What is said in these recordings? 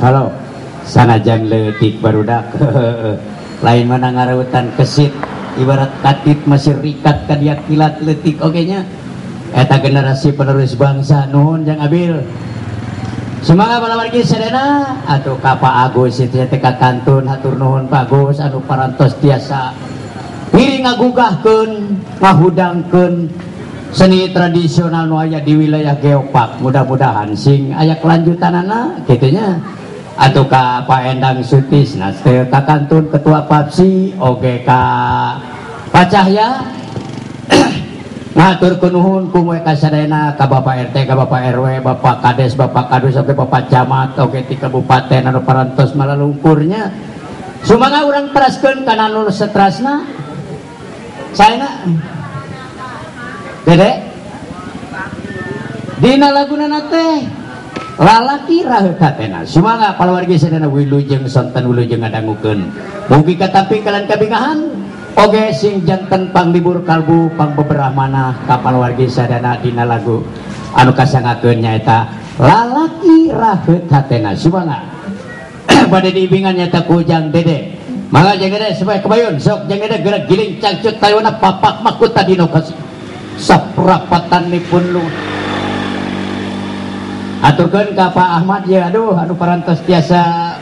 Halo, sanajan leutik barudak lain mana ngarautan kesit ibarat katit masih rikat ka dia kilat leutik oge nya eta generasi penerus bangsa. Nuhun Jang Abil, semangat palawargi sadayana atuh ka Pak Agus itu teh ka kantun hatur nuhun Pak Agus anu parantos tiasa ngiring ngagugahkeun ngahudangkeun seni tradisional nu aya di wilayah Geopark. Mudah-mudahan sing aya kelanjutanana kitu nya. Atau ka Pak Endang Sutis teh ka kantun ketua PAPSI oge ka Pak Cahya ngaturkeun nuhun ku ka sadayana ka Bapak RT ka Bapak RW Bapak Kades Bapak Kadus oge Bapak Camat oge ti kabupaten anu parantos malalungkurnya. Sumangga urang teraskeun kana nu setrasna saena Dede dina laguna teh lalaki raheut hatena. Sumangga palawargi sadayana wilujeng sonten wilujeng ngadangukeun mugi katampi kalian kabingahan oge sing janten panglibur kalbu pangbeberah manah ka palawargi sadayana dina lagu anu kasangakeun nyaeta lalaki raheut hatena. Sumangga bade diimbingan nyaeta ku Jang Dede. Mangga Jang Dede supaya kebayun sok Jang Dede gerak giling cangcut tayona papak makuta dino kasih saprapatanipun lu aturkeun ka Pak Ahmad ya aduh anu parantos tiasa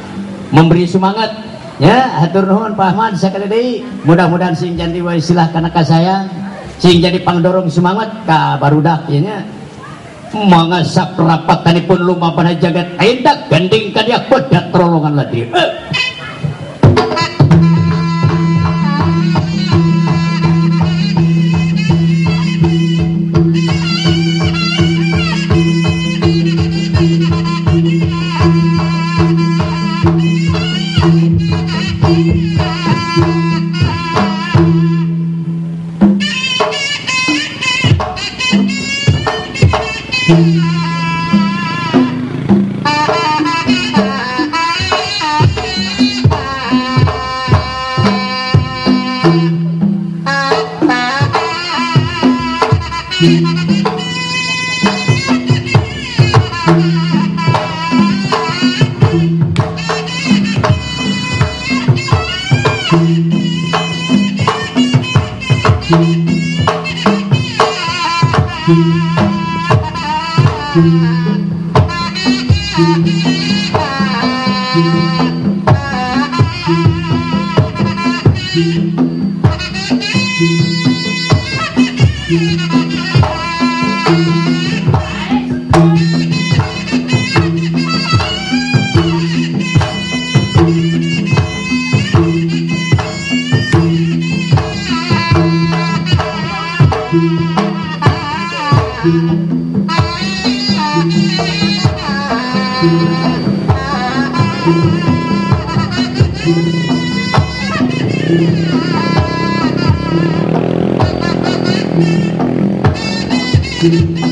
memberi semangat ya hatur nuhun Pak Ahmad sakali deui mudah-mudahan sing jadi wasilah kana kasayang sing jadi pangdorong semangat ka barudak ieu nya. Mangga saprapatanipun lumampah jagat endak gending ka dia bedak terolongan ladri. Thank you.